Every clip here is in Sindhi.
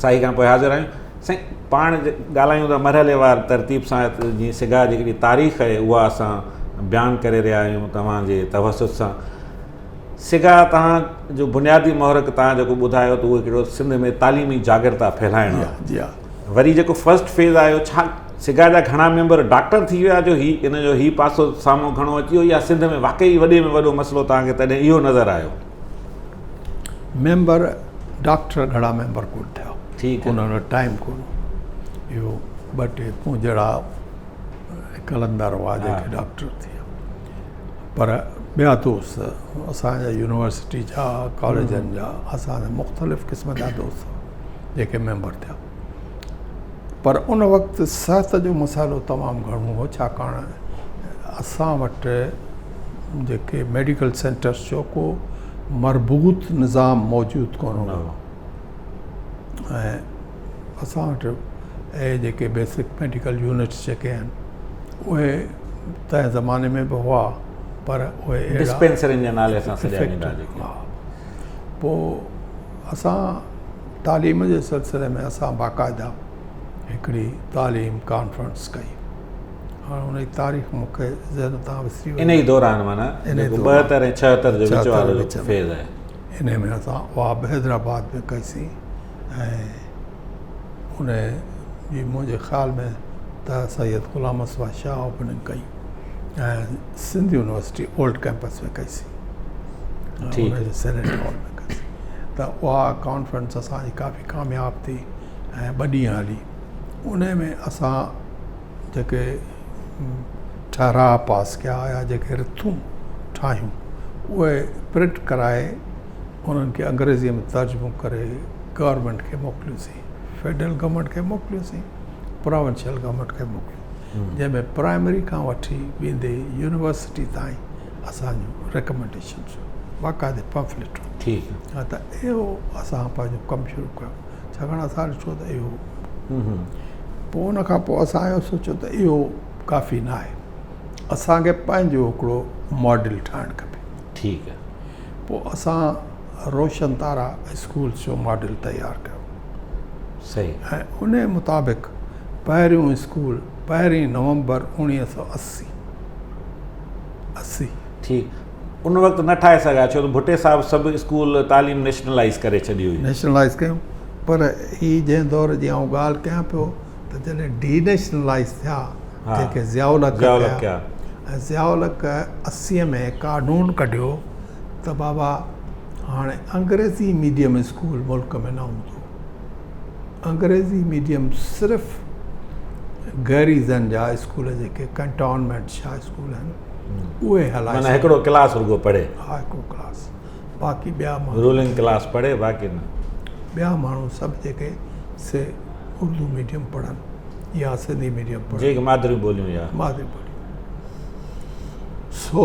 ساهي کان پوء حاضر آهيون. سائين پاڻ ڳالهايون ٿا مرحليوار ترتيب سان جيئن سگا جي هڪڙي تاريخ آهي اها اسان بيان ڪري رهيا آهيون توهان جي توسط سان. سگا توهان جو بنيادي محرڪ توهان جيڪو ٻڌايو ته اهو هڪڙو سنڌ ۾ تعليمي جاڳرتا ڦهلائڻ آهي. جي ها. وري جيڪو فرسٽ فيز آيو ڇا سگا جا گهڻا ميمبر ڊاڪٽر ٿي ويا جو هي ان جو هي پاسو سامهون گهڻو اچي ويو يا سنڌ ۾ واقعي وڏي ۾ وڏو مسئلو توهان کي تڏهن اهو نظر آيو؟ ميمبر ڊاڪٽر گهڻا ميمبر ڪونه ٿيا. ٺيڪ انهن وٽ ٽائيم ڪونه هو. اهو ٻه ٽي مون جهڙا قلندر هئا جيڪي ڊاڪٽر ٿي ويا. پر ٻيا دوست اسان جا يونيورسٽي جا ڪاليجن جا اسان جا مختلف قسم جا دوست جيڪي ميمبر ٿيا. پر ان وقت صحت جو مسئلو تمام گهڻو هو ڇاڪاڻ اسان وٽ جيڪي ميڊيڪل سينٽرس جو ڪو مربوط نظام موجود ڪونه هو ۽ اسان وٽ اهي جيڪي بيسڪ ميڊيڪل يونٽس جيڪي آهن اهي تنهن زماني ۾ به هئا پر اهي ڊسپينسرين جي نالي سان سڏيا ويندا جيڪي پوء اسان تعليم جي سلسلي ۾ اسان باقاعده هڪڙي تعليم ڪانفرنس ڪئي. هاڻ ان جي تاريخ مون کي ذهن تان وسري وئي. انهي دوران معنيٰ جيڪو 72 ۽ 76 جو وچ وارو جيڪو فيز آهي. انهي ۾ اسان اها به حيدرآباد ۾ ڪئي سين ۽ ان جي منهنجي خيال ۾ ته سيد غلام مصطفيٰ شاهه اوپننگ ڪئي ۽ سنڌ يونيورسٽي اولڊ ڪئمپس ۾ ڪئي سين. ٺيڪ. ان جي سينيٽ هال ۾ ڪئي سين ته اها ڪانفرنس اسان جي ڪافي ڪامياب ٿي ۽ ٻه ڏينهن هلي. انهي ۾ اسان جيڪي ٺهراء پاس ڪيا يا جيڪي رٿون ٺاهيون اهي پرنٽ ڪرائي انهن کي انگريزيء ۾ ترجمو ڪري گورنمينٽ کي موڪليوسين. فيڊرل گورنمينٽ کي موڪليوسين، پراونشل گورنمينٽ کي موڪليو جنهن ۾ پرائمري کان وٺي ويندي يونيورسٽي تائين اسان جون ريڪمينڊيشنس هيون باقاعدي پمفليٽ هيون. ٺيڪ. ها ته اهو اسان پنهنجو ڪم شروع ڪيو ڇاڪاڻ اسان ڏٺو ته اهو پوء ان کان پوء اسان اهو سوچيو ته اهو ڪافي نه آهي اسان کي پنهنجو هڪڙو ماڊل ٺاهڻ کپي. ٺيڪ. پوء اسان روشن تارا اسڪولس جو ماڊل تيار ڪيو. صحيح. ۽ ان مطابق پهريون اسڪول پهرين نومبر 1980 اسي. ٺيڪ. ان وقت نه ٺاهي سگهيا ڇو ته ڀٽي صاحب سڀ اسڪول تعليم نيشنلائيز ڪري ڇڏي هئي. نيشنلائيز ڪيون پر هي جنهن دور جي آئون ڳالهه ڪيان پيو ته جڏهن ڊي نيشنلائيز ٿيا جيڪي ضياء الحق ڪيا ۽ ضياء الحق 80 ۾ قانون ڪڍيو ته بابا هاڻي انگريزي ميڊيم اسڪول ملڪ ۾ نه هوندو. انگريزي ميڊيم صرف گيريزن جا اسڪول جيڪي ڪنٽونمينٽس جا اسڪول آهن اهي هلائي معنيٰ هڪڙو ڪلاس رڳو پڙهي. ها هڪڙو ڪلاس باقي ٻيا ماڻهو رولنگ ڪلاس پڙهي باقي نه. ٻيا ماڻهو سڀ جيڪي سي اردو ميڊيم پڙهن يا سنڌي ميڊيم پڙهن. جيڪي مادري ٻوليون يا. مادري ٻوليون سو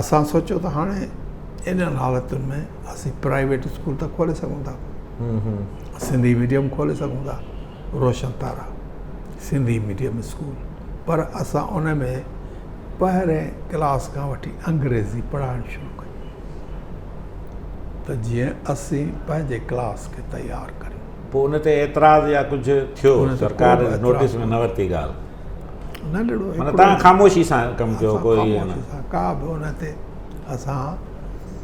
اسان سوچيو ته هاڻي انهن حالتن ۾ اسين پرائيويٽ اسڪول ته کولي سگهون ٿا، سنڌي ميڊيم کولي سگهون ٿا، روشن تارا سنڌي ميڊيم اسڪول، پر اسان ان ۾ پهرين ڪلاس کان وٺي انگريزي پڙهائڻ شروع ڪئي ته جيئن اسين پنهنجي ڪلاس کي تيار ڪريون. پوء ان تي اعتراض يا ڪجهه ٿيو؟ سرڪار نوٽيس ۾ نه ورتي ڳالهه؟ ننڍڙو معنيٰ توهان خاموشي سان ڪم ڪيو ڪوئي خاموشي سان ڪا به ان تي اسان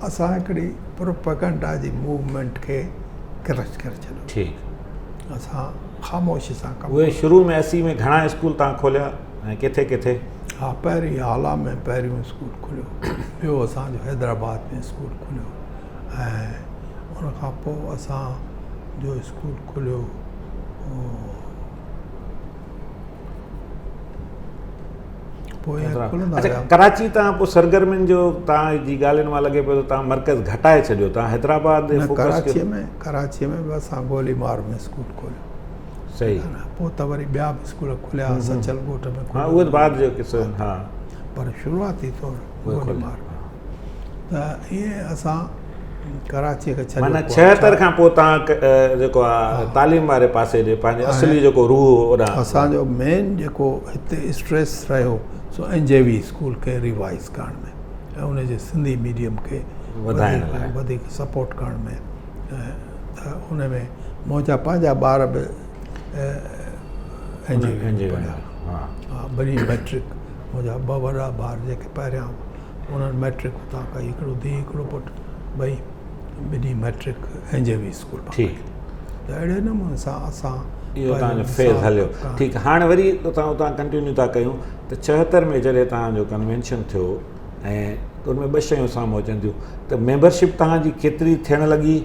اسان هڪڙي پروپيگنڊا جي موومينٽ کي ڪرش ڪري ڇڏيو. ٺيڪ. اسان خاموشي سان ڪم اهي شروع ۾ 80 ۾ گهڻا اسڪول توهان کوليا ۽ ڪٿي ڪٿي؟ ها پهرين هالا ۾ پهريون اسڪول کليو، ٻيو اسان جو حيدرآباد ۾ اسڪول کليو ۽ ان کان پوء اسان جو اسڪول کليو اچا ڪراچي تان پوء سرگرمين جو تان جي ڳالهين مان لڳي پيو ته تان مرڪز گهٽائي ڇڏيو تان حيدرآباد تي فوڪس ڪيو. ڪراچي ۾ ڪراچي ۾ به اسان گولي مار ۾ اسڪول کوليو. صحيح. پوء ته وري ٻيا به اسڪول کليا سچل ڳوٺ ۾ کليو. ها اهي ته بعد جو قصو آهن ها. پر شروعاتي طور گولي مار ۾. ته ائين اسان ڪراچيء کي ڇڏيو. معنيٰ 76 کان پوء توهان جيڪو آ تعليم واري پاسي ڏي پنهنجي اصلي جيڪو روح هو اوڏانهن. اسان جو مين جيڪو هتي اسٽريس رهيو سو اين جي وي اسڪول کي ريوائز ڪرڻ ۾ ۽ ان جي سنڌي ميڊيم کي وڌائڻ لاء وڌيڪ سپورٽ ڪرڻ ۾ ته ان ۾ منهنجا پنهنجا ٻار به اين جي وي ۾ پڙهيا. ها ٻنهي مئٽرڪ منهنجا ٻه وڏا ٻار جيڪي پهريان انهن مئٽرڪ اتان ڪئي هڪڙو ڌيء هڪڙو پٽ ٻئي ٻنهي matric N J V school مان ڪئي ته اهڙي نموني سان اسان اهو توهان جو فيز هليو ٺيڪ هاڻ وري اتان اتان ڪنٽينيو ٿا ڪيون ته 76 ۾ جڏهن توهان جو ڪنوينشن ٿيو ۽ ان ۾ ٻه شيون سامهون اچن ٿيون ته ميمبرشپ توهان جي ڪيتري ٿيڻ لڳي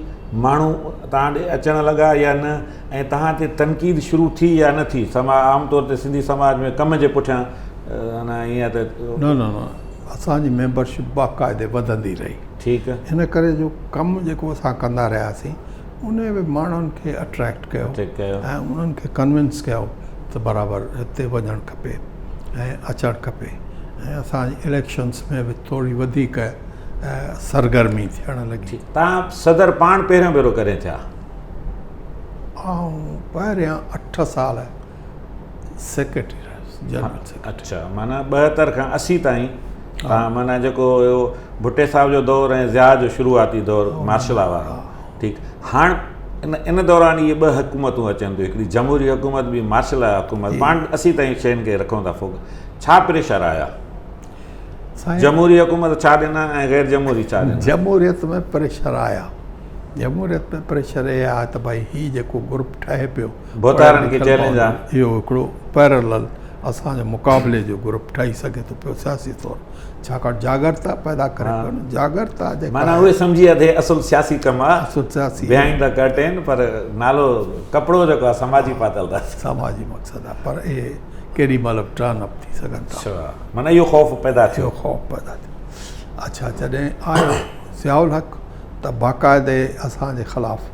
ماڻهو توهان ڏي اچڻ لڳا يا نه ۽ توهان تي تنقيد شروع ٿي يا نه ٿي سما عام طور تي سنڌي سماج ۾ ڪم جي پٺيان ائين ته نه نه نه اسان جي ميمبرشپ باقاعدي وڌندي رهي ٺيڪ ان ڪري جو ڪم جيڪو اسان ڪندا رهياسين ان به ماڻهن کي اٽريڪٽ ڪيو ۽ انهن کي ڪنوينس ڪيو ته برابر هتي وڃڻ کپي ۽ اچڻ کپي ۽ اسان جي اليڪشنس ۾ به ٿوري وڌيڪ سرگرمي ٿيڻ لڳي. توهان صدر پاڻ پهريون ڀيرو ڪڏهن ٿيا؟ آئون پهريان 8 سال سيڪريٽري رهيس، جنرل سيڪريٽري. اڇا معنيٰ 72 کان 80 تائين توهان معنيٰ جيڪو هيو ڀٽي صاحب جو دور ۽ ضياء جو شروعاتي دور مارشل لا وارو. ٺيڪ هاڻ ان ان دوران اهي ٻه حڪومتون اچن ٿيون هڪڙي جمهوري حڪومت ٻي مارشل لا حڪومت پاڻ 80 تائين شين کي رکون ٿا فوڪس ڇا پريشر آيا جمهوري حڪومت ڇا ڏنا ۽ غير جمهوري ڇا ڏنا؟ جمهوريت ۾ پريشر آيا جمهوريت ۾ پريشر اهي آيا ته ڀائي هي جيڪو گروپ ٺهي پيو ڀوتارن کي چئلينج آ اهو هڪڙو پيرلل اسان جو مقابلي جو گروپ ٺهي سگهي ٿو پيو سياسي طور ڇاڪاڻ جاڳرتا پيدا ڪري پيو نه جاڳرتا جيڪا معنيٰ اهي سمجهي ويا ته اصل سياسي ڪم آ اصل سياسي بيهائنڊ the curtain پر نالو ڪپڙو جيڪو آ سماجي پاتل اٿس سماجي مقصد آ پر اهي ڪيڏي مهل به ٽرن اپ ٿي سگهن ٿا اڇا معنيٰ اهو خوف پيدا ٿيو اهو خوف پيدا ٿيو اڇا جڏهن آيو ضياء الحق ته باقاعدي اسان جي خلاف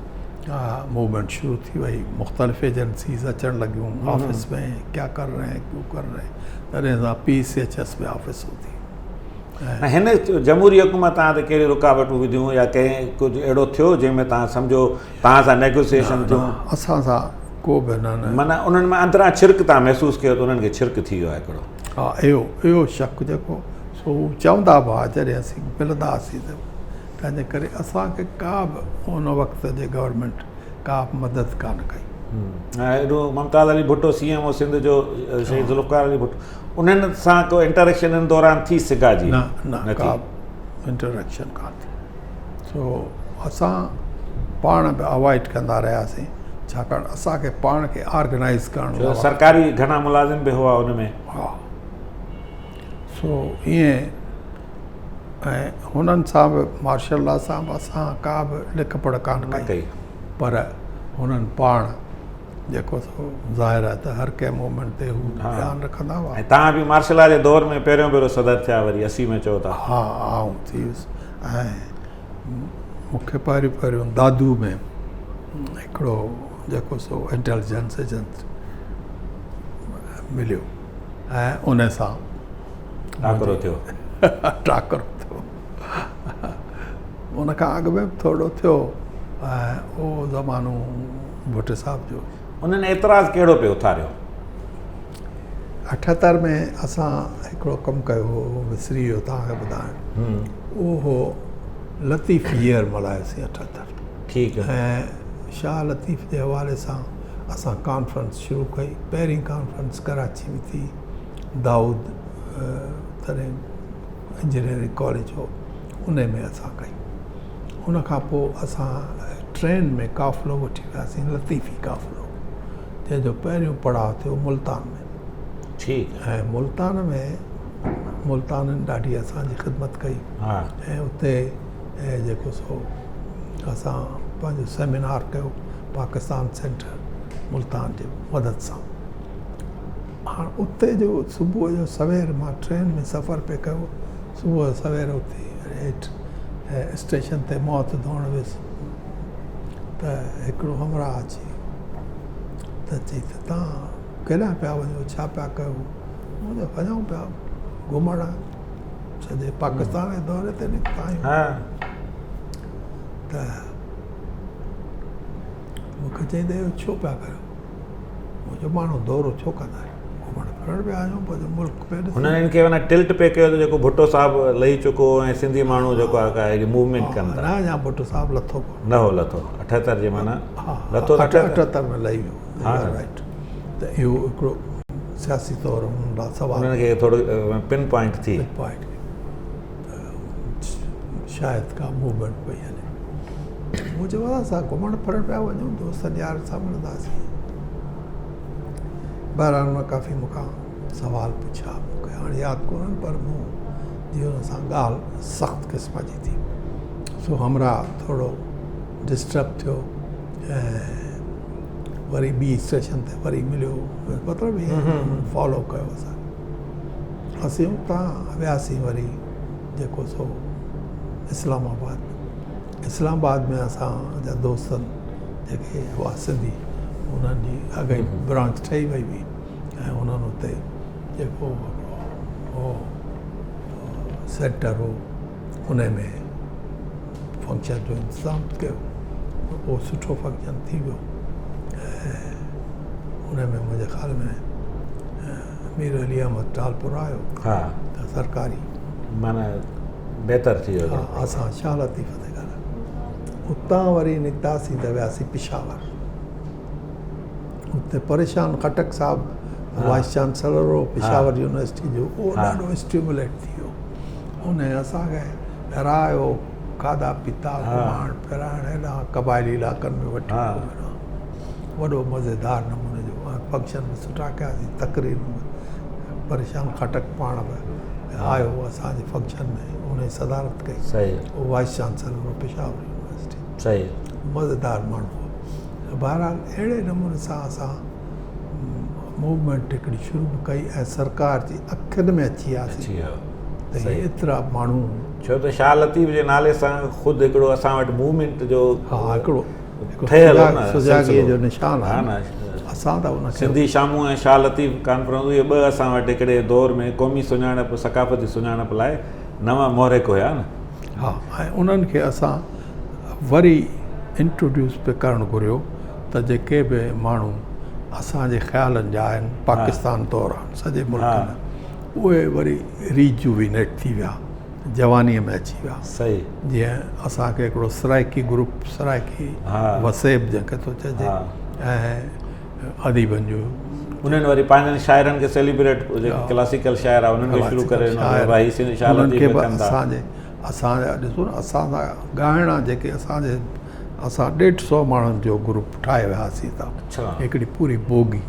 موومينٽ شروع ٿي وئي مختلف ايجنسيز اچڻ لڳيون آفيس ۾ ڪيا ڪر رهي هين ڪيون ڪر رهي تڏهن اسان P C H S ۾ office هوندي ۽ هن جمهوري حڪومت توهان تي ڪهڙيون رڪاوٽون وڌيون يا ڪنهن ڪجهه اهڙو ٿيو جنهن ۾ توهان سمجهو توهان سان نيگوسيئيشن ٿيون؟ اسان سان ڪو به نه نه. معنيٰ انهن مان اندران ڇرڪ توهان محسوس ڪيو ته انهن کي ڇرڪ ٿي ويو آهي هڪڙو. ها اهو اهو شڪ جيڪو سو هو چوندا به هئا جڏهن اسين ملندا هئاسين ته تنهنجي ڪري اسان کي ڪا به ان وقت جي گورنمينٽ ڪا به مدد ڪانه ڪئي. ايڏو Mumtaz Ali Bhutto C M O Sindh جو شهيد ذوالفقار علي ڀٽو انهن سان ڪو انٽريڪشن ان دوران ٿي سگها جي؟ نه نه ڪا انٽريڪشن ڪانه ٿي. سو اسان پاڻ به اوائڊ ڪندا رهياسين ڇاڪاڻ اسان کي پاڻ کي آرگنائز ڪرڻو هو. سرڪاري گهڻا ملازم به هئا ان ۾. ها سو ائين ۽ هنن سان به مارشل لا سان به اسان ڪا به لک پڙهه ڪانه ڪئي پر هنن پاڻ جيڪو سو ظاهر آهي ته هر ڪنهن موومينٽ تي هو ڌيان رکندا هئا. ۽ توهان به مارشل لا جي دور ۾ پهريون ڀيرو صدر ٿيا وري 80 ۾ چئو ٿا. ها آئون ٿي ويس ۽ مون کي پهريون پهريون دادو ۾ هڪڙو جيڪو سو انٽيليجنس ايجنٽ مليو ۽ ان سان ٽاڪرو ٿيو. ٽاڪرو ٿيو. ان کان اڳ ۾ به ٿورو ٿيو ۽ اهو زمانو ڀٽي صاحب جو. انهن اعتراض ڪهڙو پئي اٿاريو؟ 78 ۾ اسان هڪڙو ڪم ڪيو هو، اهو وسري ويو توهان کي ٻڌائڻ. اهو هو لطيف ييئر ملهايوسين 78. ٺيڪ. ۽ شاهه لطيف جي حوالي سان اسان ڪانفرنس شروع ڪئي. پهرين ڪانفرنس ڪراچي ۾ ٿي. دائود تڏهن انجنيئرنگ ڪاليج هو ان ۾ اسان ڪئي. ان کان پوء اسان ٽرين ۾ قافلو وٺي وياسين لطيفي قافلو جنهن جو پهريون پڙاء ٿيو ملتان ۾. ٺيڪ. ۽ ملتان ۾ ملتانين ڏاڍي اسان جي خدمت ڪئي ۽ اتي جيڪو سو اسان پنهنجو سيمينار ڪيو پاڪستان سينٽر ملتان جي مدد سان. هاڻ اتي جو صبح جو سوير مان ٽرين ۾ سفر پئي ڪيو صبح جو سوير اٿي هيٺ اسٽيشن تي منهن هٿ ڌوئڻ ويس ته هڪڙو همراهه اچي ته چئي ته تان ڪيڏانهن پيا وڃو ڇا پيا ڪيو مون چيو وڃون پيا گهمڻ سڄي پاڪستان جي دوري تي نڪتا آهيون ته مونکي چئي ته اهو ڇو پيا ڪيو مون چيو ماڻهو دورو ڇو ڪندا آهن گهمڻ ڦرڻ. ڦرڻ پيا آهيون پنهنجو ملڪ پيا ڏسون. هنن ان کي معنيٰ ٽلٽ پئي ڪيو ته جيڪو ڀٽو صاحب لهي چڪو هو ۽ سنڌي ماڻهو جيڪو آهي ڪا اهڙي موومينٽ ڪن ٿا. نه اڃا ڀٽو صاحب لٿو ڪونه. نه هو لٿو 78 جي معنيٰ لٿو ته 78 ۾ لهي ويو. ها رائيٽ ته اهو هڪڙو سياسي طور انهن لاء سوال. انهن کي ٿورو پن پوائنٽ ٿي. پن پوائنٽ شايد ڪا موومينٽ پئي هلي. مون چيو اسان گهمڻ ڦرڻ پيا وڃون دوستن يارن سان ملنداسين. بهرحال ان ڪافي مون کان سوال پڇيا، مون کي هاڻي ياد ڪونهن پر مون جي ان سان ڳالهه سخت قسم جي ٿي، سو همراهه ٿورو ڊسٽرب ٿيو ۽ وري ٻي اسٽيشن تي وري مليو، مطلب هي فالو ڪيو اسان کي. اسين اتان وياسين وري جيڪو سو اسلام آباد. اسلام آباد ۾ اسان جا دوستن جيڪي هئا سنڌي انهن جي اڳ ئي برانچ ٺهي وئي هئي ۽ انهن اتي جيڪو هو سينٽر هو ان ۾ فنڪشن جو انتظام ڪيو اهو سٺو فنڪشن ٿي ويو ۽ ان ۾ منهنجي خيال ۾ مير علي احمد ٽالپر آيو ته سرڪاري معنيٰ بهتر ٿي ويو. ها اسان شاهه لطيف تي ڳالهايو. اتان وري نڪتاسين ته وياسين پشاور. اتي پريشان خٽڪ صاحب وائيس چانسلر هو پشاور يونيورسٽي جو، اهو ڏاڍو اسٽيموليٽ ٿي ويو. ان اسان کي گهرايو، کاڌا پيتا، گهمائڻ ڦيرائڻ، هيڏانهن قبائلي علائقن ۾ وٺي ويو. وڏو مزيدار نموني جو ۽ فنڪشن به سٺا ڪياسين، تقريرون به. پريشان خٽڪ پاڻ به آيو هو اسان جي فنڪشن ۾ ان جي صدارت ڪئي. هو وائيس چانسلر هو پشاور يونيورسٽي. مزيدار ماڻهو هو. بهرحال اهڙي نموني سان اسان موومينٽ هڪڙي شروع به ڪئي ۽ سرڪار جي اکين ۾ اچي وياسين ته هي ايترا ماڻهو. ڇو ته شاهه لطيف جي نالي سان خود هڪڙو اسان وٽ موومينٽ جو ها هڪڙو ٺهيل هو نه سجاڳيء جو نشان آهي نه اسان ته ان کي سنڌي شامون ۽ شاهه لطيف ڪانفرنس اهي ٻه اسان وٽ هڪڙي دور ۾ قومي سڃاڻپ ثقافتي سڃاڻپ لاء نوان محرڪ هيا نه. ها ۽ انهن کي اسان وري انٽروڊيوس به ڪرڻ گهريو ته جيڪي به ماڻهو اسان جي خيالن جا آهن پاڪستان طور سڄي ملڪ ۾ اهي وري ريجووينيٽ ٿي ويا. جوانيء ۾ اچي ويا. صحيح. جيئن اسان کي هڪڙو سرائيڪي گروپ، سرائيڪي وسيب جنهن کي ٿو چئجي ۽ اديبن جو. انهن وري پنهنجن شاعرن کي سيليبريٽ جيڪي ڪلاسيڪل شاعر آهن انهن کي شروع ڪري ڏنو ته ڀائي سنڌ شاهه لطيف به ڪن ٿا. اسان جي اسان جا ڏسو نه اسان سان ڳائڻا جيڪي اسان جي اسان ڏيڍ سو ماڻهن جو گروپ ٺاهي وياسين ته هڪڙي پوري بوگي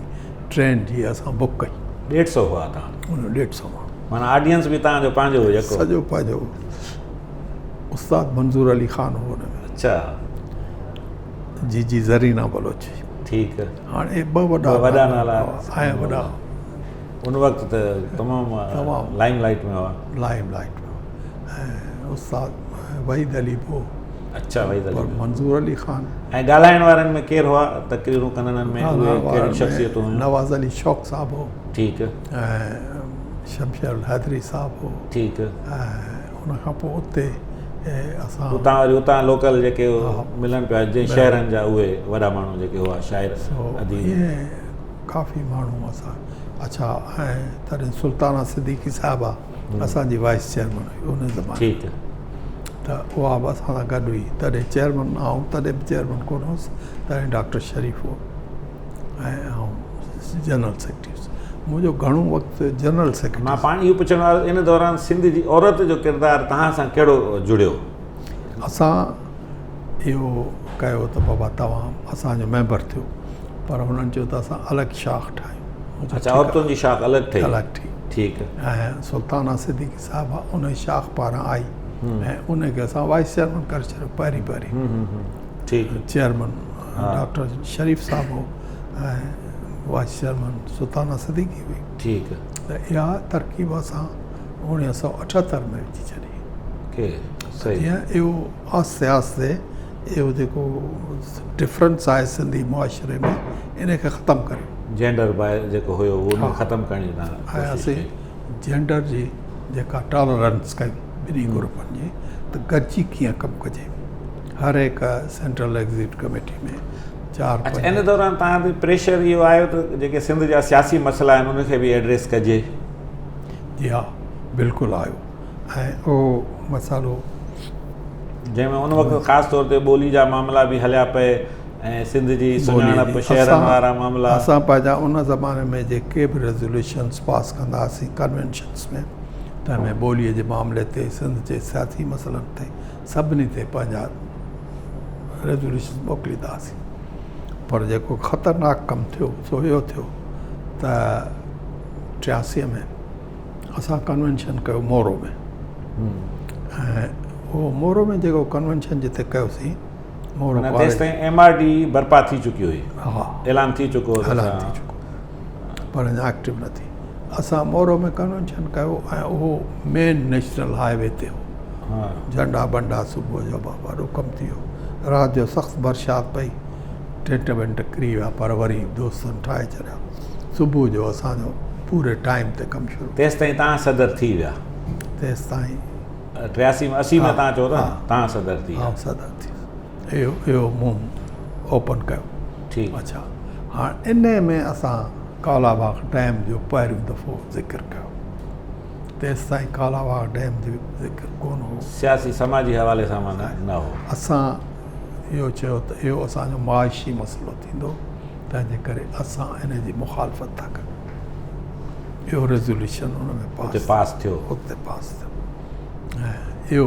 ٽرين جي اسان بڪ ڪئي. ڏيڍ سو هئا توهان؟ ڏيڍ سو ماڻهو. معنيٰ آڊينس به توهان جو پنهنجو هو يڪو؟ سڄو پنهنجو هو. استاد منظور علي خان هو ان ۾. اڇا. جي جي زرينا بلوچ هئي. ٺيڪ. هاڻي اهي ٻه وڏا وڏا نالا ۽ وڏا ان وقت ته تمام لائيم لائيٽ ۾ هئا. لائيم لائيٽ ۾ هئا ۽ استاد وحيد علي به هو. اڇا وحيد علي. پر منظور علي خان. ۽ ڳالهائڻ وارن ۾ ڪير هئا تقريرون ڪندڙن ۾ اهي ڪهڙيون شخصيتون هيون؟ نواز علي شوق صاحب هو. ٺيڪ. ۽ شمشير الحيدري صاحب هو. ٺيڪ. ۽ ان کان پوء اتي اسان. اتان وري اتان لوڪل جيڪي ملن پيا جنهن شهرن جا اهي وڏا ماڻهو جيڪي هئا شاعر اديب. اهي ڪافي ماڻهو اسان اڇا ۽ تڏهن سلطانه صديقي صاحبه اسان جي وائيس چيئرمين هئي ان زماني. ٺيڪ. ته اها به اسان سان گڏ هئي تڏهن چيئرمين آئون تڏهن به چيئرمين ڪونه هوس تڏهن ڊاڪٽر شريف هو. ۽ آئون جنرل سيڪريٽري هيس. منهنجو گهڻو وقت جنرل سيڪريٽري. مان پاڻ اهو پڇڻ وارو ان دوران سنڌ جي عورت جو ڪردار توهان سان ڪهڙو جڙيو؟ اسان اهو ڪيو ته بابا توهان اسان جو ميمبر ٿيو پر هنن چيو ته اسان الڳ شاخ ٺاهيون. اڇا عورتن جي شاخ الڳ ٺهي. الڳ ٺهي. ٺيڪ. ۽ سلطانه صديقي صاحبه ان شاخ پاران آئي ۽ ان کي اسان وائيس چيئرمين ڪري ڇڏيو پهرين پهرين. ٺيڪ. چيئرمن ڊاڪٽر شريف صاحب هو ۽ وائيس چيئرمن سلطانه صديقي هئي. ٺيڪ. ته اها ترڪيب اسان 1978 ۾ وجهي ڇڏي. ڪي صحيح. جيئن اهو آهستي آهستي اهو جيڪو ڊفرنس آهي سنڌي معاشري ۾ ان کي ختم ڪريو. جينڊر بائس جيڪو هيو اهو ان کي ختم ڪرڻ جي توهان ۽ اسين جينڊر جي جيڪا ٽالرنس ڪئي ٻنهي گروپن جي ته گڏجي ڪيئن ڪم ڪجي. هر هڪ سينٽرل ايگزيڪيوٽو ڪميٽي ۾ چار اڇا ان دوران توهان تي پريشر اهو آيو ته جيڪي سنڌ جا سياسي مسئلا آهن ان کي به ايڊريس ڪجي؟ جي ها بلڪل آيو ۽ اهو مسئلو جنهن ۾ ان وقت خاص طور تي ٻولي جا معاملا به هليا پئي ۽ سنڌ جي سڃاڻپ شهرن وارا معاملا. اسان پنهنجا ان زماني ۾ جيڪي به ريزوليوشنس پاس ڪندا هئاسين ڪنوينشنس ۾ تنهن ۾ ٻولي جي معاملي تي سنڌ جي سياسي مسئلن تي سڀني تي پنهنجا ريزوليوشنس موڪليندا هئاسين پر جيڪو خطرناڪ ڪم ٿيو سو اهو ٿيو ته 83 ۾ اسان ڪنوينشن ڪيو مورو ۾ ۽ اهو مورو ۾ جيڪو ڪنوينشن جتي ڪيوسين مورو تيستائين ايم آر ڊي برپا ٿي چڪي هئي، اعلان ٿي چڪو هو، اعلان ٿي چڪو پر اڃا ايڪٽو نه ٿي. اسان مورو ۾ ڪنوينشن ڪيو ۽ اهو مين نيشنل هاء وي تي هو. جهنڊا بنڊا صبح جو وڏو ڪم ٿي ويو. رات جو سخت برسات پئي، ٽينٽ وينٽ ڪري ويا پر وري دوستن ٺاهي ڇڏيا. صبح جو اسان جو پوري ٽائيم تي ڪم شروع. تيستائين توهان صدر ٿي ويا؟ تيستائين 83 ۾ 80 ۾ توهان چئو ٿا نه توهان صدر ٿي ويا؟ آئون صدر ٿي ويس. اهو مون اوپن ڪيو. ٺيڪ. اڇا هاڻ انهي ۾ اسان ڪالا باغ ڊيم جو پهريون دفعو ذڪر ڪيو. تيستائين ڪالا باغ ڊيم جو ذڪر ڪونه هو. سياسي سماجي حوالي سان معنيٰ نه هو. اسان اهو چيو ته اهو اسان جو معاشي مسئلو ٿيندو، تنهن جي ڪري اسان ان جي مخالفت ٿا ڪريون. اهو ريزوليوشن ان ۾ پاس ٿيو. اتي پاس ٿيو ۽ اهو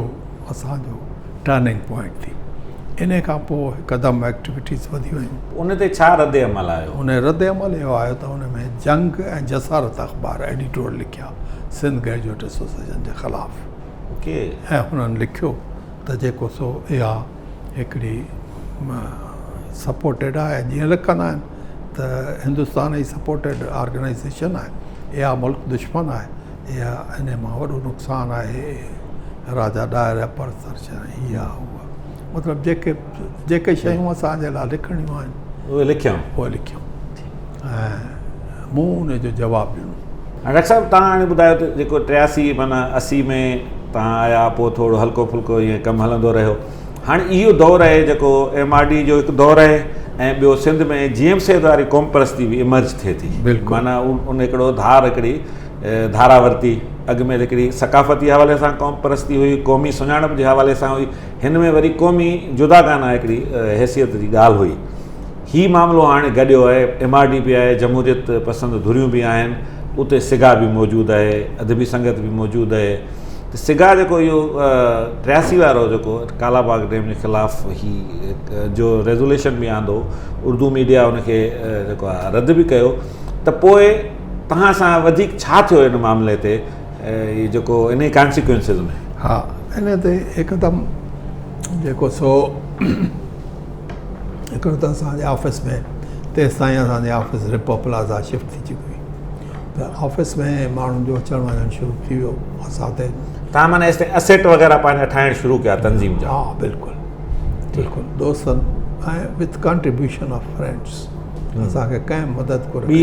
اسان جو ٽرننگ پوائنٽ ٿي. ان کان پوء هڪدم ايڪٽيوٽيز وڌي ويون. ان تي ڇا رد عمل آيو؟ ان رد عمل اهو آيو ته ان ۾ جنگ ۽ جسارت اخبار ايڊيٽورل لکيا سنڌ گريجوئيٽ ايسوسيئيشن جي خلاف. ۽ هنن لکيو ته جيڪو سو اها هڪڙي سپورٽيڊ آهي جيئن لکندا آهن ته هندستان جي سپورٽيڊ آرگنائيزيشن آهي اها ملڪ دشمن آهي اها ان مان وڏو نقصان آهي راجا ڏاهر پرسر هي آ هو آ مطلب جيڪي جيڪي شيون اسان جي لاء لکڻيون آهن اهي لکيائون اهي لکيائون ۽ مون ان جو جواب ڏنو. هاڻي ڊاڪٽر صاحب توهان هاڻي ٻڌايو ته جيڪو 83 معنيٰ 80 ۾ توهان آيا پوء ٿورو هلڪو ڦلڪو ائين ڪم هلندو رهيو هاڻي اهو دور آهي جيڪو ايم آر ڊي جو هڪ دور آهي ۽ ٻيو سنڌ ۾ جي ايم سيد واري قوم پرستي به ايمرج ٿئي ٿي معنيٰ ان هڪڙو ڌار هڪڙي ڌارا ورتي. اڳ ۾ هڪڙي ثقافتي حوالي سان قوم پرستي هئي، قومي سڃاڻپ جي حوالي سان هئي، هن ۾ وري قومي جداگانه هڪڙي حيثيت جي ڳالهه هئي. هي معاملو هاڻي گڏيو آهي، ايم آر ڊي به آهي، جمهوريت پسند ڌريون به آهن، اتي سگا به موجود آهي، ادبي سنگت به موجود آهي ته سگا جيڪو اهو 83 وارو جيڪو ڪالا باغ ڊيم جي خلاف هي جو ريزوليشن به آندو، اردو ميڊيا ان کي جيڪو آهي رد به ڪيو ته پوء توهان سان وڌيڪ ڇا ٿيو ان معاملي تي هي جيڪو انهي ڪانسيڪوئنسز ۾؟ ها ان تي هڪدم جيڪو سو هڪڙو ته اسان جي آفيس ۾ تيستائين اسان جي آفيس رپو پلازا شفٽ ٿي چڪي هئي ته آفيس ۾ ماڻهن جو اچڻ وڃڻ شروع ٿي ويو اسان تي توهان معنيٰ ايستائين اسيٽ وغيره پنهنجا ٺاهڻ شروع ڪيا تنظيم جا؟ ها بلڪل بلڪل دوستن ۽ وٿ ڪنٽريبيوشن آف فرينڊس اسان کي ڪنهن مدد ڪونه ٻي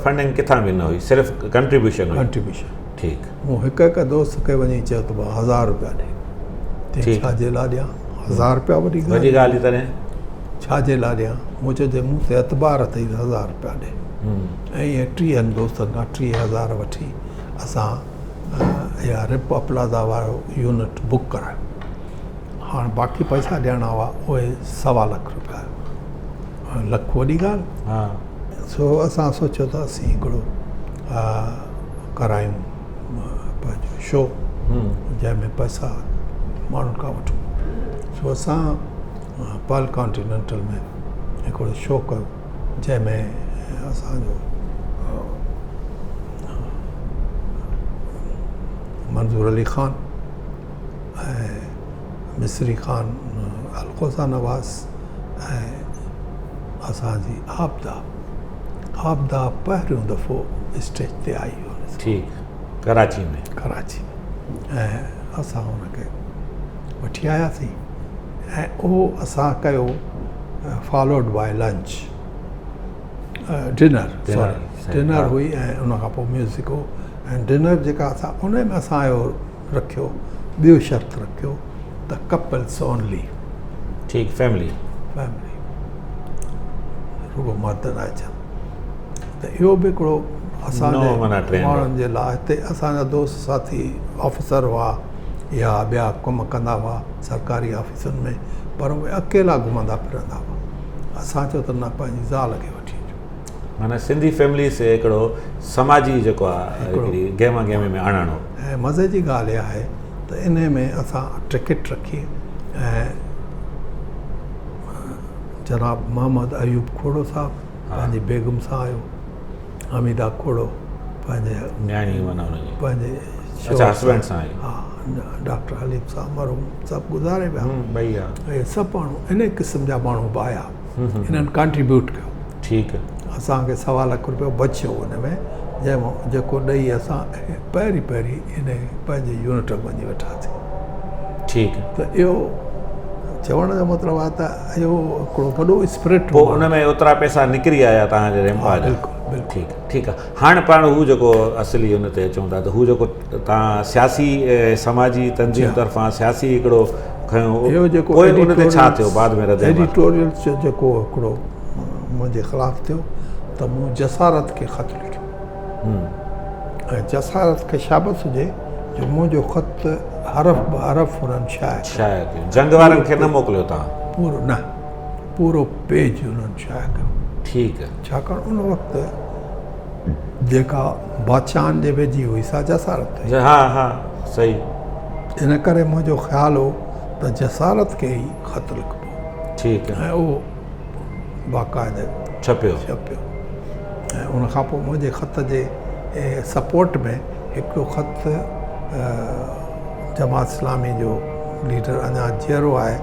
فنڊنگ ڪٿان به نه هئي صرف ڪنٽريبيوشن هئي. ڪنٽريبيوشن ٺيڪ. مون هڪ هڪ دوست کي وڃي چيو ته ڀاء هزار روپيا ڏي. چيائين ڇا جي لاء ڏيان؟ هزار روپيا وڏي ڳالهه وڏي ڳالهه هئي تڏهن. ڇا جي لاء ڏيان؟ مون چيو جي مون تي اعتبار اٿئي ته هزار روپيا ڏي. ۽ ائين ٽيهن دوستن کان 30,000 وٺي اسان اها رپ پلازا وارو يونٽ بڪ ڪرايو. هاڻ باقي پئسا ڏيڻا هئا اهي سوا لک روپيا. لک وڏي ڳالهه. سو اسان سوچيو ته اسين هڪڙو ڪرايون پنهنجو شو جنهن ۾ پئسا ماڻهن کان وٺون. سو اسان پرل ڪانٽينينٽل ۾ هڪڙو شو ڪيو جنهن ۾ اسانجو منظور علي خان ۽ مصري خان الغوزه نواز ۽ اسان جي عابده عابده پهريون دفعو اسٽيج تي آئي هئي. ٺيڪ ڪراچي ۾. ڪراچي ۾ ۽ اسان ان کي وٺي آياسين ۽ اهو اسان ڪيو followed by lunch dinner sorry dinner هئي ۽ ان کان پوء ميوزڪ هو ۽ ڊنر جيڪا اسان ان ۾ اسان اهو رکيو ٻيو شرط رکيو ته ڪپلس اونلي. ٺيڪ فيملي. فيملي رڳو مرد نه اچن ته اهو به هڪڙو اسان جي ماڻهن جي لاء هتي اسان جا دوست ساٿي آفيسر هئا يا ٻيا ڪم ڪندا هئا سرڪاري آفيسن ۾ پر اهي اڪيلا گهمندا ڦرندا هئا اسان چيو ته نه پنهنجي زال کي وٺي اچو. معنيٰ سنڌي فيمليز کي هڪڙو سماجي جيڪو آهي هڪڙي گهما گهمي ۾ آڻڻ هو. ۽ مزي جي ڳالهه اها آهي ته انهي ۾ اسان ٽڪيٽ رکي ۽ جناب محمد ايوب کوڙو صاحب پنهنجي بيگم سان آيو، حميده کوڙو پنهنجي نياڻي معنيٰ ان جي پنهنجي اڇا هسبينڊ سان آئي. ها ڊاڪٽر حليم صاحب مرحوم سڀ گذاري ويا. ٻئي ها. اهي سڀ ماڻهو انهي قسم جا ماڻهو به آيا. انهن ڪانٽريبيوٽ ڪيو. ٺيڪ. اسان کي سوا لک روپيو بچيو ان ۾ جنهن مان جيڪو ڏئي اسان پهرين پهرين ان پنهنجي يونٽ ۾ وڃي ويٺاسين. ٺيڪ. ته اهو چوڻ جو مطلب آهي ته اهو هڪڙو وڏو اسپرٽ پوء ان ۾ اوترا پئسا نڪري آيا توهان جي ريمپا جا. بلڪل بلڪل. ٺيڪ ٺيڪ آهي. هاڻ پاڻ هو جيڪو اصلي ان تي اچون ٿا ته هو جيڪو توهان سياسي سماجي تنظيم طرفان سياسي هڪڙو کنيو اهو جيڪو پوء ان تي ڇا ٿيو بعد ۾ رد عمل؟ ايڊيٽوريل جو جيڪو هڪڙو منهنجي خلاف ٿيو ته مون جسارت کي خط لکيو ۽ جسارت کي شابس هجي جو منهنجو خط حرف به حرف انهن شايع ڪيو. شايع ڪيو. جنگ وارن کي نه موڪليو توهان؟ پورو نه پورو پيج انهن شايع ڪيو. ٺيڪ. ڇاڪاڻ ان وقت جيڪا بادشاهن جي ويجهي هئي سا جسارت هئي. ها ها صحيح. ان ڪري منهنجو خيال هو ته جسارت کي ئي خط لکبو. ٺيڪ. ۽ اهو باقاعده ڇپيو. ڇپيو ۽ ان کان پوء منهنجي خط جي سپورٽ ۾ هڪڙو خط جماعت اسلامي جو ليڊر اڃا جيئرو آهي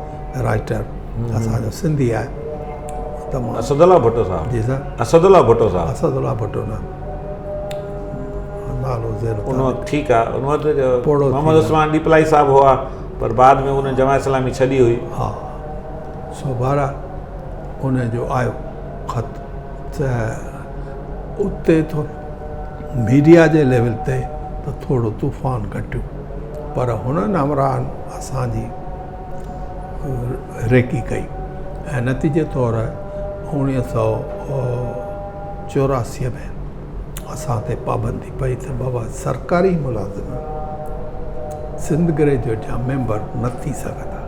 رائيٽر اسان جو سنڌي آهي ته مان اسد الله ڀٽو صاحب. جي سر. اسد الله ڀٽو صاحب. اسد الله ڀٽو نه نالو ذهن ان وقت ٺيڪ آ ان وقت محمد عثمان ڏيپلائي صاحب هئا پر بعد ۾ ان جماعت اسلامي ڇڏي هئي. ها سو بهرحال ان جو آيو خط ته اتي ٿو ميڊيا جي ليول تي ته ٿورو طوفان گهٽيو پر هنن همراهن اسان جي ريڪي ڪئي ۽ نتيجي طور 1984 ۾ اسان تي پابندي پئي ته بابا سرڪاري ملازم سنڌ گريجوئيٽ جا ميمبر نه ٿي سگهندا.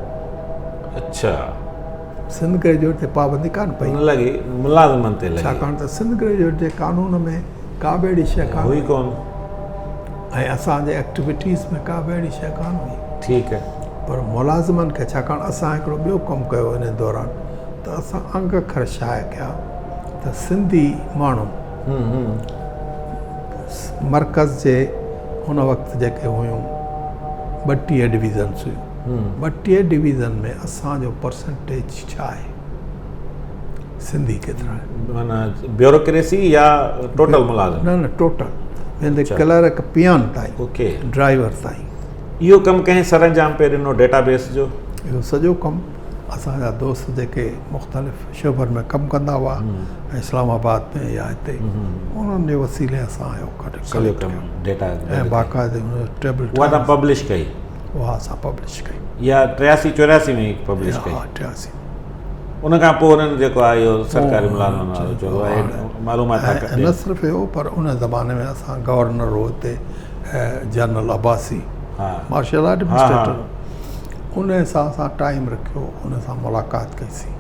اڇا. سنڌ گريجوئيٽ تي پابندي ڪانه پئي. نه لڳي، ملازمن تي لڳي. ڇاڪاڻ ته سنڌ گريجوئيٽ جي قانون ۾ ڪا به اهڙي شيء ڪانه هئي. ڪونه. ۽ اسان جي ايڪٽيوٽيز ۾ ڪا به اهڙي شيء ڪانه هئي. ٺيڪ. پر ملازمن کي ڇاڪاڻ اسان هڪڙو ٻيو ڪم ڪيو ان دوران ته اسان انگ اکر شايع ڪيا ته سنڌي ماڻهو مرڪز جي ان وقت جيڪي هيون 32 ڊويزنس هيون 32 ڊويزن ۾ اسان جو پرسنٽيج ڇا آهي سنڌي ڪيترا آهن. معنيٰ بيوروڪريسي يا ٽوٽل ملازم؟ نه نه ٽوٽل ويندي ڪلرڪ پيان تائين اوڪي ڊرائيور تائين. اهو ڪم ڪنهن سرانجام پئي ڏنو ڊيٽا بيس جو؟ اهو سڄو ڪم اسان جا دوست جيڪي مختلف شعبن ۾ ڪم ڪندا هئا اسلام آباد ۾ يا هتي انهن جي وسيلي اسان اهو سڄو ڪم ڊيٽا ۽ باقاعدي ان جو ٽيبل اها توهان پبلش ڪئي؟ اها اسان پبلش ڪئي. اها 83 84 ۾ پبلش ڪئي؟ ها 83. ان کان پوء انهن جيڪو آهي اهو سرڪاري ملازمن وارو چيو اهي معلومات ٿا ڪڍن. نه صرف اهو پر ان زماني ۾ اسان گورنر هو هتي general Abbasi martial law administrator ان سان اسان ٽائيم رکيو ان سان ملاقات ڪئي سين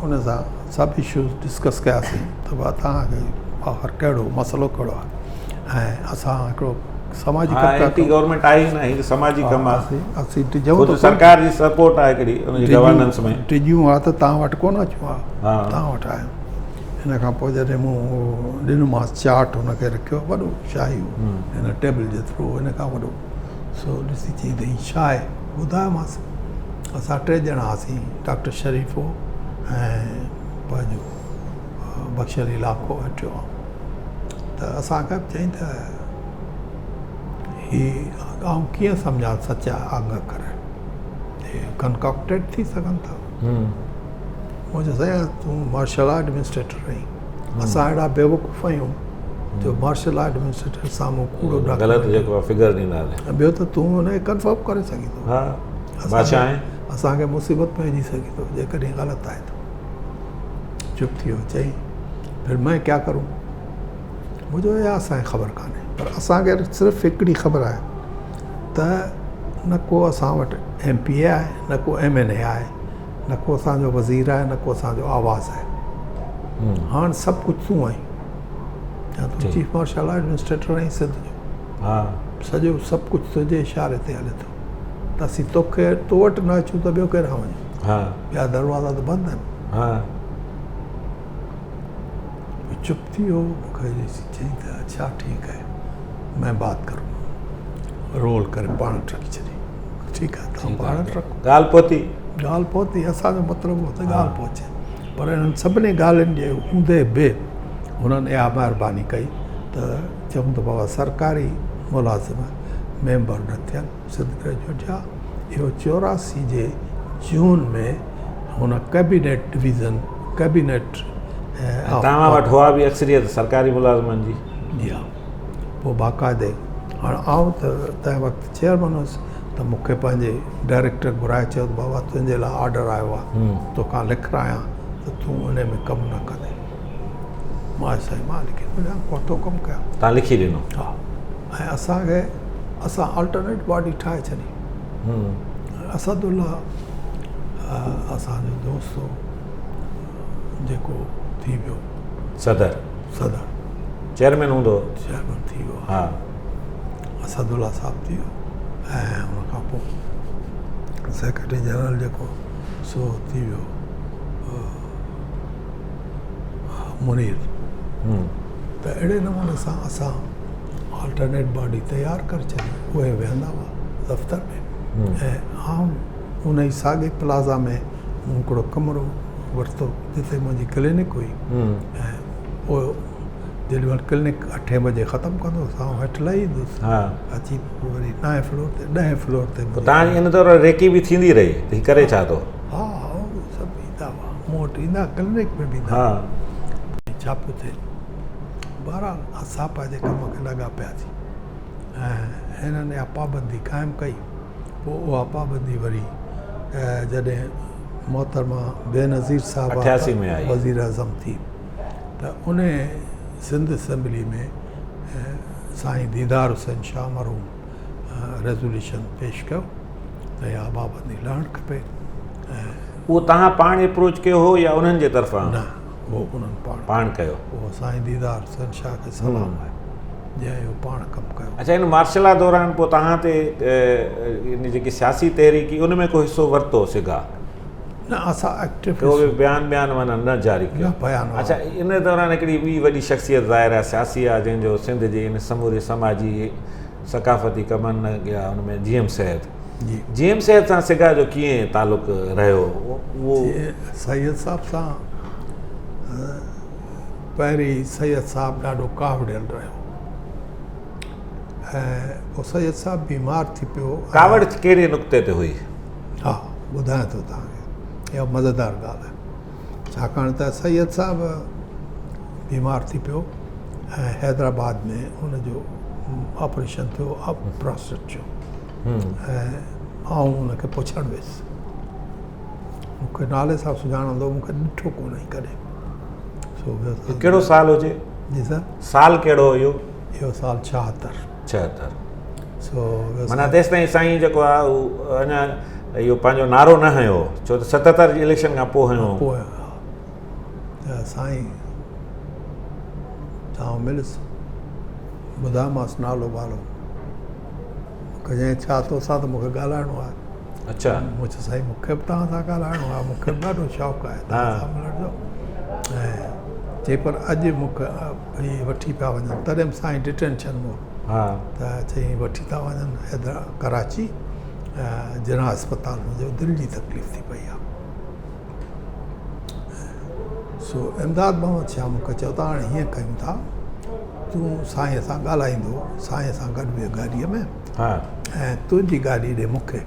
ان سان سڀ اشوز ڊسڪس ڪياسين ته بابا توهان کي آخر ڪهڙو مسئلو ڪهڙو آهي ۽ اسان هڪڙو سماجي ڪم اينٽي گورنمينٽ آهي نه هي سماجي ڪم آهي اسين ڊڄون ته سرڪار جي سپورٽ آهي هڪڙي ان جي گورننس ۾ ڊڄون ها ته توهان وٽ ڪونه اچون ها توهان وٽ آيا ان کان پوء جڏهن مون ڏنومانس چارٽ هن کي رکيو وڏو شاهي هو هن ٽيبل جيترو هو ان کان وڏو سو ڏسي چيائين ته هي ڇا آهي ٻڌايومانس اسان ٽي ڄڻا هئاسين ڊاڪٽر شريف هو ۽ پنهنجو بخش علي لاکو ۽ ٽيون آئون ته اسان کي به چيائين ته هي آئون ڪيئن سمجهان سچا انگ اکر هي ڪنڪاڪٽيڊ ٿي سگهن ٿا مون چيو سائين تون مارشل لا ايڊمنسٽريٽر آهين اسان اهڙا بيوقوف آهيون جو مارشل لا ايڊمنسٽريٽر سامهون ڪوڙو غلط جيڪو فگر ڏينداسين ٻيو ته تون ان کي ڪنفرم ڪري سگهين ٿو ها بادشاهه آهين اسان کي مصيبت ۾ وجهي سگهين ٿو جيڪڏهن غلط آهي ته چپ ٿي ويو چئي. ڦر مين ڪيا ڪرون؟ مون چيو اها اسان کي خبر ڪانهي پر اسان کي صرف هڪڙي خبر آهي ته نه ڪو اسان وٽ ايم پي اي آهي نه ڪو ايم اين اي آهي نه ڪو اسان جو وزير آهي نه ڪو اسان جو آواز آهي. هاڻ سڀ ڪجهه تون آهين يا تون چيف مارشل ايڊمنسٽريٽر آهين سنڌ جو، سڄو سڀ ڪجهه تنهنجي اشاري تي هلي ٿو ته اسين توکي تو وٽ نه اچون ته ٻيو ڪيڏانهن وڃون؟ ٻيا دروازا ته بند آهن. چپ ٿي ويو. مون کي ڏسي چيائين ته اڇا ٺيڪ آهي مين بات ڪرون گا. رول ڪري پاڻ وٽ رکي ڇڏي. ٺيڪ آهي توهان پاڻ وٽ رکو. ڳالهه پهتي. ڳالهه پهتي. اسان جو مطلب هو ته ڳالهه پهچي. پر انهن سڀني ڳالهين جي هوندي به هنن اها مهرباني ڪئي ته چئون ته بابا سرڪاري ملازم ميمبر نه ٿين سنڌ گريجوئيٽ جا. اهو 84 جي جون ۾ هن ڪئبينيٽ ڊويزن ڪئبينيٽ ۽ توهان وٽ هئا به اڪثريت سرڪاري ملازمن جي. جي ها پوء باقاعدي هاڻ آئون ته تنهن وقت چيئرمن هوس ته مون کي پنهنجي ڊائريڪٽر گهرائي چيو ته بابا تنهنجي لاء آرڊر آيو آهي توکان لکرايان ته تون انهي ۾ ڪم نه ڪندين. مان چيو سائين مان لکي ٿو ڏيان ڪو ٿو ڪم ڪيان. توهان لکي ڏنو؟ ها ۽ اسان کي اسان آلٽرنيٽ باڊي ٺاهي ڇڏي. اسد الله اسان جو دوست هو جيڪو ٿي ويو صدر، صدر چيئرمين هوندو هو، چيئرمين ٿي ويو. ها اسد الله صاحب ٿي ويو ۽ ان کان پوء سيڪريٽري جنرل جيڪو سو ٿي ويو منير. ته اهڙي نموني سان اسان آلٽرنيٽ باڊي تيار ڪري ڇڏي. اهي ويهندا هئا دفتر ۾ ۽ آئون ان ئي ساڳي پلازا ۾ مون هڪڙو ڪمرو ورتو جتي منهنجي ڪلينڪ هئي ۽ پوء جيڏي مهل ڪلينڪ اٺين بجي ختم ڪندو هوس آئون هيٺ لهي ايندس اچي پوء وري نائين فلور تي ڏهين فلور تي. پوء توهان جي ان دوران ريڪي به ٿيندي رهي ته هي ڪري ڇا ٿو؟ ها ها سڀ ايندا هئا مون وٽ ايندا ڪلينڪ ۾ به ايندا هئا. ڇا پيو ٿئي. بهرحال اسان پنهنجي ڪم کي لڳا پياسين ۽ هنن اها پابندي قائم ڪئي. پوء اها پابندي وري جڏهن محترمه بينظير صاحبه وزيراعظم ٿي ته ان سنڌ اسيمبلي ۾ سائين ديدار حسين شاهه مرحوم ريزوليوشن پيش ڪيو ته اها پابندي لهڻ کپي. اهو توهان پاڻ اپروچ ڪيو هو يا انهن جي طرفان؟ نه اهو انهن پاڻ پاڻ ڪيو. اهو سائين ديدار حسين شاهه کي سلام آهي جنهن اهو پاڻ ڪم ڪيو. اڇا ان مارشل لا دوران پوء توهان تي ان جيڪي سياسي تحريڪ هئي ان ۾ ڪو حصو ورتو سگا؟ نه اسان ايڪٽو ڪو به بيان بيان معنيٰ نه جاري ڪيو. نه بيان. اڇا ان دوران هڪڙي ٻي وڏي شخصيت ظاهر آهي سياسي آهي جنهن جو سنڌ جي ان سموري سماجي ثقافتي ڪمن يا ان ۾ جي ايم سيد. جي ايم سيد سان سگا جو ڪيئن تعلق رهيو؟ اهو سيد صاحب سان پهرين سيد صاحب ڏاڍو ڪاوڙيل رهيو ۽ پوء سيد صاحب بيمار ٿي پيو. ڪاوڙ ڪهڙي نقطي تي هئي؟ ها ٻڌايان ٿو توهان کي، اها مزيدار ڳالهه آهي. ڇاڪاڻ ته سيد صاحب بيمار ٿي پيو ۽ حيدرآباد ۾ ان جو آپريشن ٿيو پراسٽيٽ جو ۽ آئون ان کي پڇڻ ويس. مون کي نالي سان سڃاڻندو هو، مون کي ڏٺو ڪونه هئي ڪڏهن. سو ويس. ڪهڙو سال هجي؟ جي سر؟ سال ڪهڙو هو اهو؟ اهو سال 76. 76. سو ويس. معنيٰ تيستائين سائين جيڪو آهي اهو اڃا اهو پنهنجو نعرو نه هنيو هو، ڇو ته 77 جي اليڪشن کان پوء هنيو هو. پوء هنيو هو. ته سائين سان آئون مليس، ٻڌايومانس نالو ٻالو. مون کي چيائين ڇا توسان ته مون کي ڳالهائڻو آهي. اڇا. مون چيو سائين مون کي به توهان سان ڳالهائڻو آهي، مون کي به ڏاڍو شوق آهي توهان سان ملڻ جو. ۽ چئي پر اڄ مون کي هي وٺي پيا وڃن، تڏهن به سائين ڊٽينشن ۾ هو. ته چيائين وٺي ٿا وڃن حيدرآباد ڪراچي جناح اسپتال ۾ جو دل جي تڪليف ٿي پئي آهي. سو امداد محمد شاهه مون کي چيو ته هاڻي هيئن ڪيون ٿا تون سائين سان ڳالهائيندو سائين سان گڏ ويهه گاڏيء ۾ ۽ تنهنجي گاڏي ڏي مون کي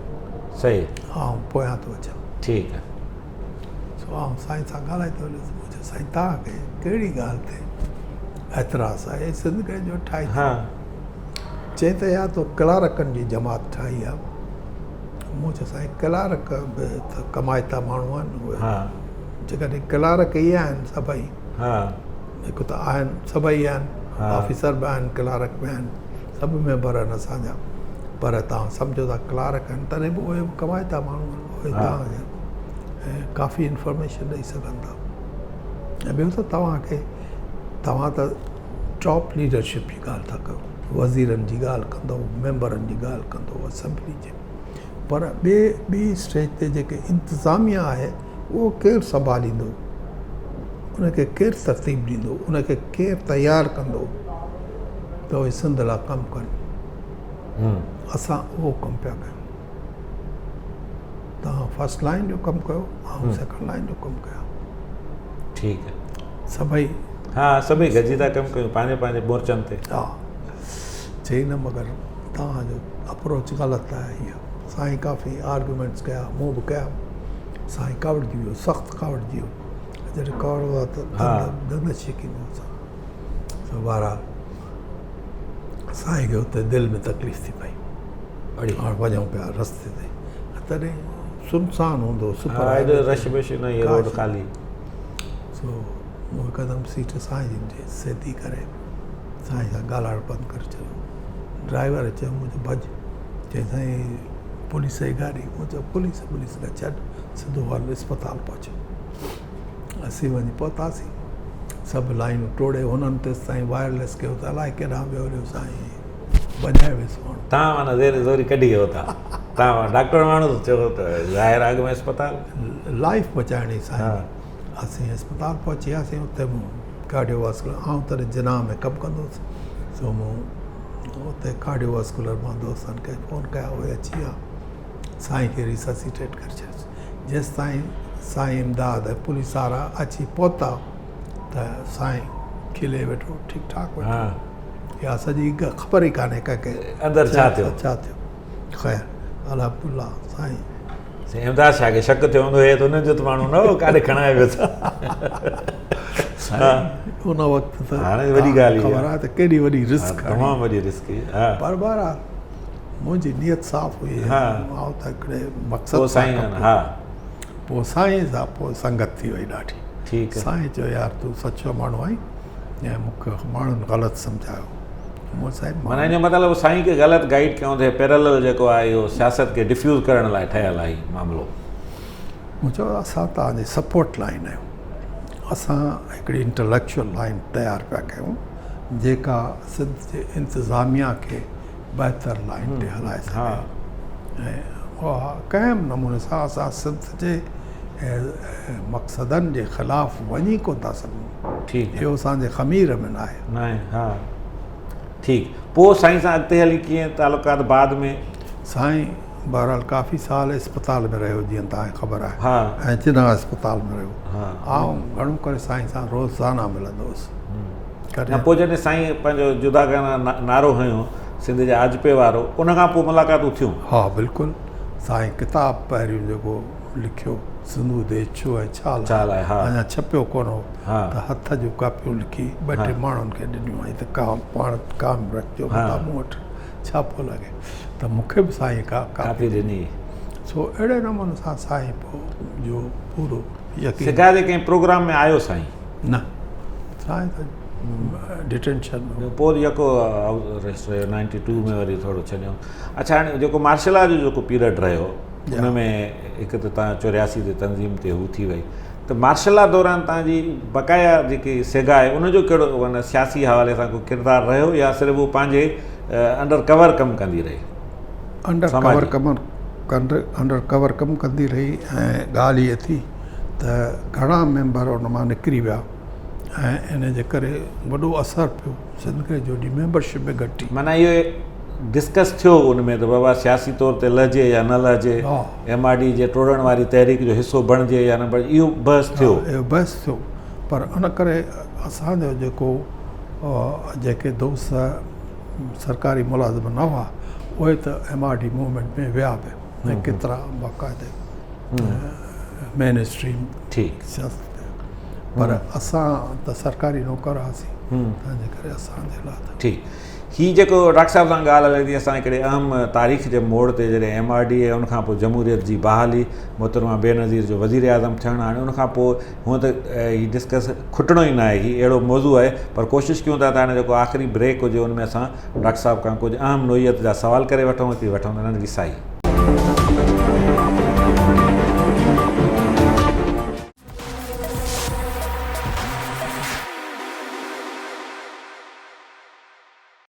صحيح آئون پويان ٿو اچان. ٺيڪ آهي. سو آئون سائين سان ڳالهائيندو هليس. مون چيو سائين توهان کي ڪهڙي ڳالهه تي اعتراض آهي سنڌ گريجوئيٽ ٺاهي اٿو. چيائين ته يا تو ڪلارڪن جي جماعت ٺاهي آهي. مون چيو سائين ڪلارڪ به ته ڪمائتا ماڻهو آهن اهي جيڪڏهن ڪلارڪ ئي آهن سڀئي هڪ ته آهن سڀئي آهن آفيسر به آهن ڪلارڪ به آهن سڀ ميمبر آهن اسان جا پر توهان سمجهو ٿا ڪلارڪ آهن تڏهن به اهي به ڪمائتا ماڻهو آهن اهي توهان کي ڪافي انفارميشن ڏئي سگهن ٿا ۽ ٻيو ته توهان کي توهان ته ٽاپ ليڊرشپ جي ڳالهه ٿا ڪيو وزيرن جي ڳالهه ڪندو ميمبرن جي ڳالهه ڪندو اسيمبلي جي پر ٻي ٻي اسٽيج تي جيڪي انتظاميا آهي اهو ڪير سنڀاليندو ان کي ڪير ترتيب ڏيندو ان کي ڪير تيار ڪندو ته اهي سنڌ لاء ڪم ڪن اسان اهو ڪم پيا ڪيون توهان فرسٽ لائن جو ڪم ڪيو آئون سيڪنڊ لائن جو ڪم ڪيان ٺيڪ آهي سڀئي ها سڀئي گڏجي ٿا ڪم ڪيون پنهنجي پنهنجي مورچن تي ها چئي نه مگر توهان جو اپروچ غلط آهي اها سائين ڪافي آرگيومينٽس ڪيا مون به ڪيا سائين ڪاوڙجي ويو سخت ڪاوڙجي ويو جڏهن ڪاوڙبو آهي ته ڏند ڇڪيندو آهي سو بهرحال سائين کي اتي دل ۾ تڪليف ٿي پئي هاڻ وڃون پيا رستي تي تڏهن سنسان هوندو super high V rush Bush نه هي روڊ خالي سو مون هڪدم سيٽ سائين جن جي سيڌي ڪري سائين سان ڳالهائڻ بند ڪري ڇڏيو. ڊرائيور چيو مون چيو ڀڄ. چيائين سائين پوليس جي گاڏي. مون چيو پوليس پوليس کي ڇڏ سڌو هل اسپتال پهچ. اسين وڃي پهتاسين. سڀ لائينون ٽوڙي هنن تيستائين وائرليس ڪيو ته الائي ڪيڏانهن ويو هليو سائين ڀڄائي ويس ماڻهو. تان معنيٰ زير زوري ڪڍي ويو تان. تان ڊاڪٽر ماڻهو ته چيو ته ظاهر اڳ ۾ اسپتال. لائيف بچائڻي سائين. اسين اسپتال پهچي وياسين اتي مون ڪارڊيو واسڪولر آئون تڏهن جناح ۾ ڪم ڪندو هوس سو مون اتي ڪارڊيو واسڪولر مان دوستن کي فون ڪيا اهي اچي ويا سائين کي ريسسيٽيٽ ڪري ڇڏيس جيستائين سائين امداد ۽ پوليس وارا اچي پهتا ته سائين کلي ويٺو ٺيڪ ٺاڪ ويٺو اها سڄي خبر ئي ڪانهي ڪنهن کي اندر ڇا ٿيو ڇا ٿيو خير الحمدلله سائين سائين امداد شاهه کي شڪ ٿيو هوندو هي ته انهن جو ته ماڻهو نه هو ڪاڏي کڻائي ويو ته سائين ان وقت ته هاڻي وڏي ڳالهه خبر آهي ته ڪيڏي وڏي رسڪ تمام وڏي رسڪ هئي ها پر بهرحال منهنجي نيت صاف هئي ها آئون ته هڪڙي مقصد سائين ها پوء سائين سان پوء سنگت ٿي وئي ڏاڍي ٺيڪ سائين چيو يار تون سچو ماڻهو آهين ۽ مون کي ماڻهن غلط سمجهايو مون سائين معنيٰ ان جو مطلب سائين کي غلط گائيڊ ڪيو ته پيرلل جيڪو آهي اهو سياست کي ڊفيوز ڪرڻ لاء ٺهيل آهي معاملو. مون چيو اسان توهان جي سپورٽ لائين آهيون اسان هڪڙي انٽليڪچوئل لائين تيار پيا ڪيون جيڪا سنڌ جي انتظاميا کي بهتر لائين تي هلائي سگهي ۽ اها ڪنهن به نموني سان اسان سنڌ جي مقصدن جي خلاف وڃي ڪونه ٿا سگهون اهو اسان جي خمير ۾ ناهي. ناهي ها ٺيڪ پوء سائين سان اڳتي هلي ڪيئن تعلقات بعد ۾؟ سائين بهرحال ڪافي سال اسپتال ۾ رهيو جيئن توهان کي خبر آهي ۽ جناح اسپتال ۾ رهيو آئون گهڻو ڪري سائين سان روزانه ملندو هوس. نه پوء جڏهن سائين پنهنجو جداگانه نعرو هنيو سنڌ جي آجپي وارو ان کان پوء ملاقاتون ٿيون؟ ها بلڪل سائين ڪتاب پهريون جيڪو لکيو سنڌو ديش ڇو ۽ ڇا لاء اڃا ڇپيو ڪونه هو ته هٿ جون ڪاپيون لکي ٻه ٽي ماڻهن کي ڏنيون هئائين ته ڪام پاڻ ڪام رکجو متان مون وٽ ڇاپو لڳي ته مون کي به سائين ڪاپي ڏني. سو اهڙي نموني سان سائين پوء جو پورو يقين. سگا جي ڪنهن پروگرام ۾ آيو سائين؟ نه سائين ته ڊٽينشن ۾ هو. پوء يڪو هائوس اريسٽ رهيو نائنٽي ٽو ۾ وري ٿورو ڇڏيائون. اڇا هاڻي جيڪو مارشل لا جو جيڪو پيريڊ رهيو ان ۾ هڪ ته تان 84 تي تنظيم تي هو ٿي وئي ته مارشل لا دوران تان جي بقايا جيڪي سگا آهي ان جو ڪهڙو معنيٰ سياسي حوالي سان ڪو ڪردار رهيو يا صرف هو پنهنجي انڊر ڪور ڪم ڪندي رهي؟ انڊر ڪور ڪم انڊر ڪور ڪم ڪندي رهي ۽ ڳالهه هيء ٿي ته گهڻا ميمبر ان مان نڪري ويا ۽ ان جي ڪري وڏو اثر پيو سنڌ گريجوئيٽ جي ميمبرشپ به گهٽي. معنيٰ اهو ڊسڪس ٿيو ان ۾ ته بابا سياسي طور تي لهجي يا نه لهجي، ايم آر ڊي جي ٽوڙڻ واري تحريڪ جو حصو بڻجي يا نه بڻجي، اهو بحث ٿيو. اهو بحث ٿيو پر ان ڪري اسان جو جيڪو جيڪي دوست سرڪاري ملازم نه هئا اهي ته ايم آر ڊي موومينٽ ۾ ويا به ۽ ڪيترا باقاعدي مين اسٽريم سياست ۾ پر اسان ته سرڪاري نوڪر هئاسين تنهن جي ڪري اسان جي لاء ٺيڪ. هي جيڪو ڊاڪٽر صاحب سان ڳالهه هلي ٿي اسان هڪڙي اهم تاريخ جي موڙ تي جڏهن ايم آر ڊي ۽ ان کان پوء جمهوريت جي بحالي محترمه بينظير جو وزير اعظم ٿيڻ هاڻي ان کان پوء هونء ته هي ڊسڪس کٽڻو ئي ناهي هي اهڙو موضوع آهي پر ڪوشش ڪيون ٿا ته هاڻي جيڪو آخري بريڪ هجي ان ۾ اسان ڊاڪٽر صاحب کان ڪجهه اهم نوعيت جا سوال ڪري وٺون هڪڙي وٺون ته ننڍڙي سائي.